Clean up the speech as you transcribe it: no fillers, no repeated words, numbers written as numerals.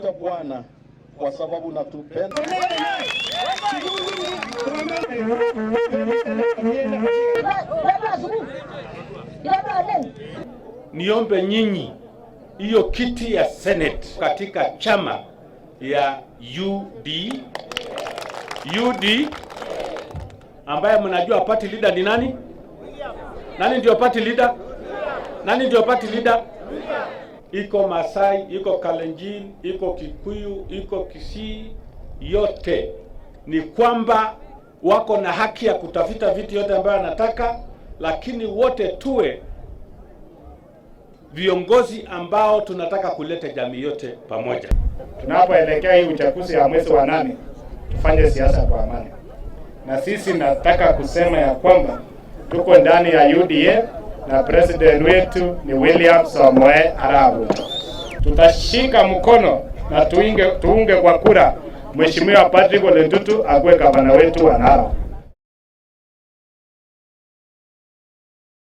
Asante Bwana kwa sababu natupenda. Niombe nyinyi hiyo kiti ya Senate katika chama ya UD UD ambaye mnajua party leader ni nani? Nani ndio party leader? Nani ndio party leader? Iko Masai, iko Kalenjin, iko Kikuyu, iko Kisii, yote ni kwamba wako na haki ya kutafuta viti yote ambayo anataka, lakini wote tuwe viongozi ambao tunataka kuleta jamii yote pamoja. Tunapoelekea hii uchaguzi ya mwezi wa 8, tufanye siasa kwa amani, na sisi nataka kusema ya kwamba tuko ndani ya UDA na president wetu ni William Samoei Arap Ruto. Tutashika mkono na tuunge kwa kura Mheshimiwa Patrick Ole Ntutu akuwe gavana wetu wa Narok.